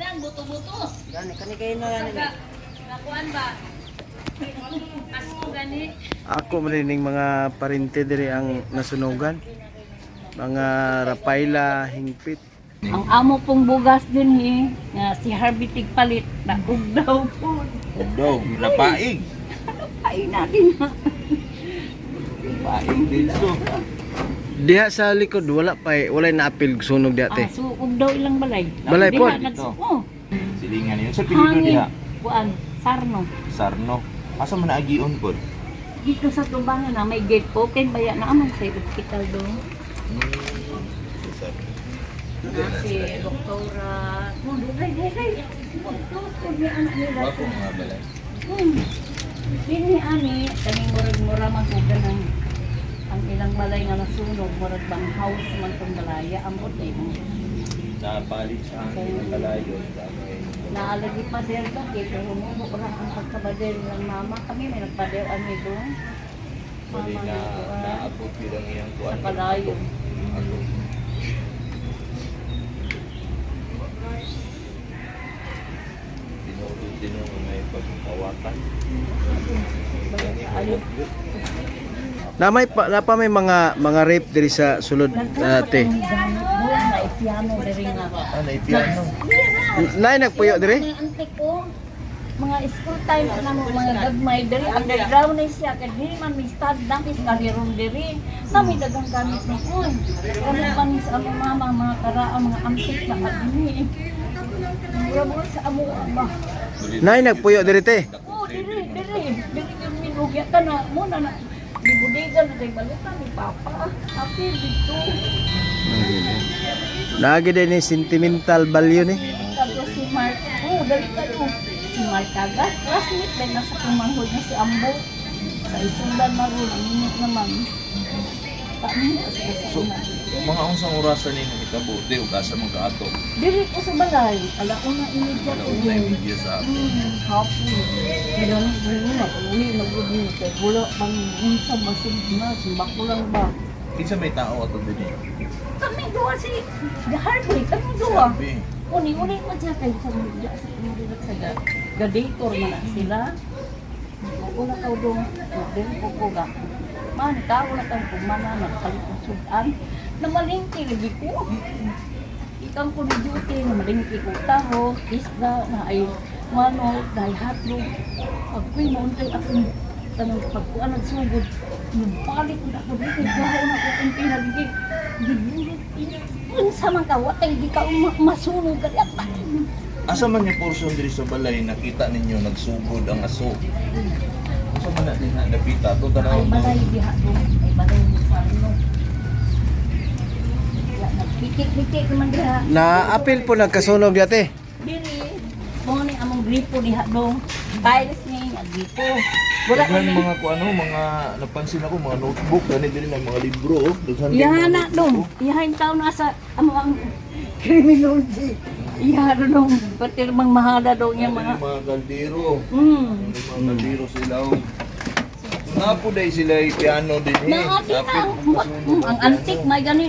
Hagdan, buto-buto. Gani kani kayo na gani. Nakuan ba? Asko gani. Ako man rin ning mga parente diri ang nasunugan. Mga rapaila, hingpit. Ang amo pong bugas din eh, nga si Harvey Tigpalit, naugdaw po. Daw, napaig. Ay natin na. Napaig dito. Diha sa likod wala pa eh, walay naapil sunog diha Ah, te. so ugdaw ilang balay. Balay Diha, po. Oh, Silingan yun. Sa pilido hangin. diha. Kuan, sarno. Sarno. Asa man naagion pod? Dito sa tubangan na may gate open baya na amang sa hospital do. Na si doktora. Oh, dugay dugay. Close ko ni anak nila. Ako mga balay. Dinhi ani kaning murag mura man ko ganang ang ilang balay nga nasunog, murag bang house man tong balaya ambot eh. Napalit sa hangin ang kalayo. Dami. Naalagi pader ka kay pero mo ra ang pagkabader ng mama kami may nagpader ani doon. Bali Mama na nagkuan naabot yun ang iyang sa kuan. kalayo. Ako. Tinuod din ang may pagkawakan. Ayo. Na may pa, na pa may mga rape diri sa sulod te. Wala na piano diri nga. Ah, naipiano. Nay nagpuyo diri? Mga antik ko, mga school time na mo, mga gagmay diri underground na siya kay dili man mi stand na mi kaliron diri. Nami dagang gamit ni kun. Kami pa ni sa among mama mga karaan mga antik na kadini. Mura mo sa amo ba. Nay nagpuyo diri te. Oh, diri diri diri yung minugya ka na mo na na gibudigan na kay balutan ni papa. Apil dito. Naagi din ni sentimental value ni. Kato si Mark. Oh, dali kayo. Si Mark Tagat. Classmate din nasa kumanghod na si Ambo. Sa isundan maroon, ang init naman. Paano sa So, mga unsang orasan ni nahitabo, di ug asa man kaato. Dili ko sa balay. Alauna imedya Wala ko una din. media sa ato. Hapon. Kaya na, uli na gud ni. Kaya wala pang unsa basig na, simba ko lang ba. Kinsa may tao ato dinhi? Kami duha si Harvey, kami duha. Sabi. Uni-uni man siya kay sa sa sa gadator man na sila. Oo na ka dong, dili ko ko ga. Man tao na kang kumana nagpalit og sudan. Namalingki lagi ko. Ikang ko ni duty, namalingki ko taho, isda, na ay manok, dahil hotdog. Pag ko'y mauntay akong tanong pagkuan nagsugod, nagpalit na ako dito, gaho na ako kung pinaligi. Gibulot, unsa man ka, watay di ka masunog ka diya. Asa man yung portion diri sa balay nakita ninyo nagsugod ang aso? Asa man na din na napita to Ay tanaw. balay diha dong, ay balay mo sa ano. Ya, nagpikit-pikit naman diha. Na apil po nagkasunog diha te. Diri, mo ni among gripo diha dong. Tiles ni nga gripo. Wala Daghan kami. mga ko ano, mga napansin ako mga notebook gani diri na mga libro oh. Daghan kay Iyahan mga na dong. notebook, Iyahan taon na sa amo ang criminology. Iyahan dong. Pati mang mahala dong oh. yung Diri mga. mga kaldero. Diri mga kaldero sila oh. Napo day sila ay piano din eh. Naati na Dapit ang, masunog ang antik may gani.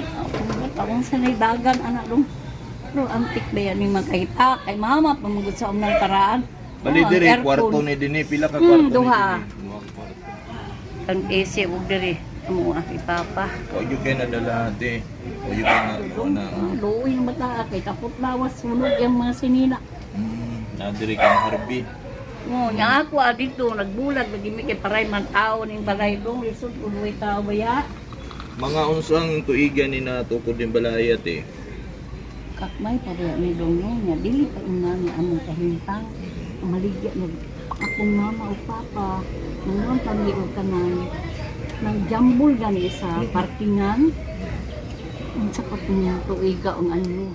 Akong sanay dagan anak dong. Pero antik ba yan yung makita kay mama pamugod sa unang paraan. Bali Oh, ang diri aircon. kwarto ni dinhi pila ka kwarto ni Duha. dinhi? Duha ka kwarto. Ang AC ug diri amo ah papa. Wa gyud kay nadala ate. Wa gyud kay na kuha na. Ah, luoy na mata kay kapot lawas sunog yung mga sinina. Na diri kang Harvey. Oh, nya ako ah, dito nagbulag lagi mi kay paray man tao ning balay dong lisod uloy tao baya. Mga unsang tuigan ni natukod din balay ate. Kakmay pa baya ni dong no nya dili pa ina ni among kahintang. Maligya nag akong mama o papa nangon kami og kanang nang jambol gani sa parkingan. Unsa pa tuiga ang ano.